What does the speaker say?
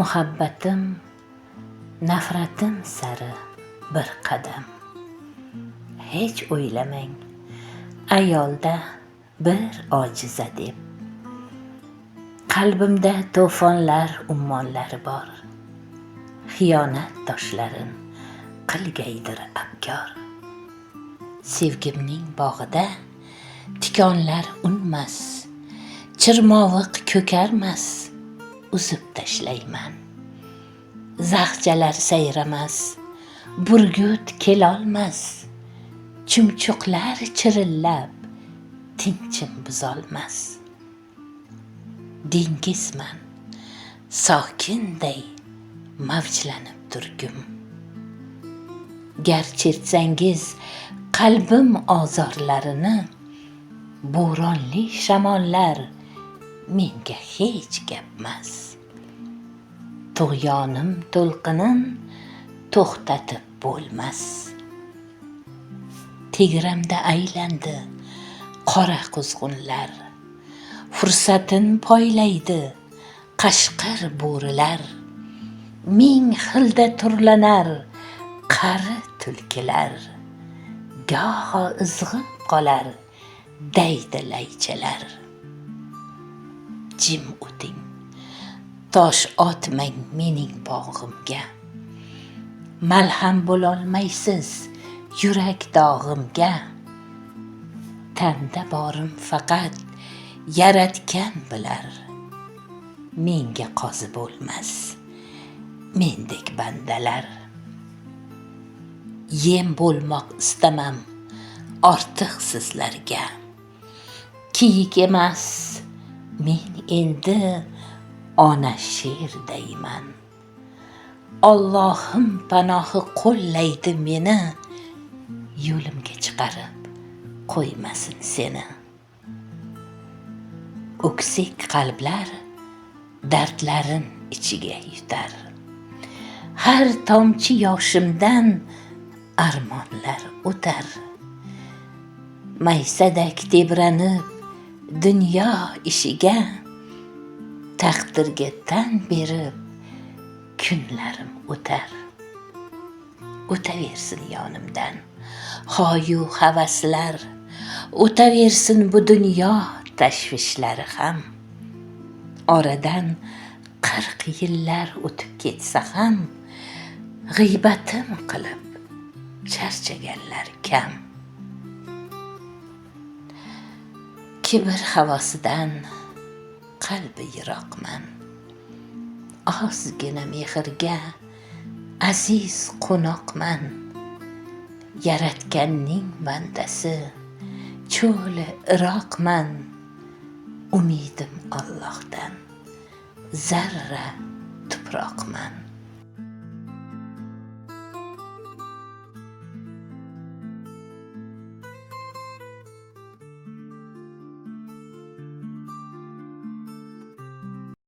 Muhabbatim nafratim sari bir qadam. Hech o'ylamang ayolda bir ojiza deb. Qalbimda to'fonlar ummonlari bor. Xiyonat toshlarin qilgaydir abkor. Sevgimning bog'ida tikonlar unmas, chirmoviq ko'karmas, uzib tashlayman. Zag'chalar sayramas, burgut kelolmas, chumchuqlar chirillab tinchim buzolmas. Dengizman, sokinday mavjlanib turgum. Gar chertsangiz qalbim ozorlarini, bo'ronli shamollar menga hech gapmas. Tug'yonim to'lqinin to'xtatib bo'lmas. Tegramda aylandi qora quzg'unlar, fursatin poylaydi qashqir bo'rilar. Ming xilda turlanar qari tulkilar, goho izg'ib qolar daydi laychalar. Jim o'ting, tosh otmang mening bog'imga. Malham bo'lolmaysiz yurak dog'imga. Tanda borim faqat yaratgan bilar. Menga qozi bo'lmas mendek bandalar. Yem bo'lmoq istamam ortiq sizlarga. Kiyik emas, men endi ona sherdayman. Allohim panohi qo'llaydi meni, yo'limga chiqarib qo'ymasin seni. O'ksik qalblar dardlarin ichiga yutar. Har tomchi yoshimdan armonlar o'tar. Maysadak tebranib dunyo ishiga, taqdirga tan berib kunlarim o'tar. O'taversin yonimdan hoyu havaslar, o'taversin bu dunyo tashvishlari ham. Oradan 40 yillar o'tib ketsa ham, g'iybatim qilib charchaganlar kam. Kibr havosidan qalbi yiroqman. Ozgina mehrga aziz qo'noqman. Yaratganning bandasi cho'li Iroqman. Umidim Allohdan, zarra tuproqman.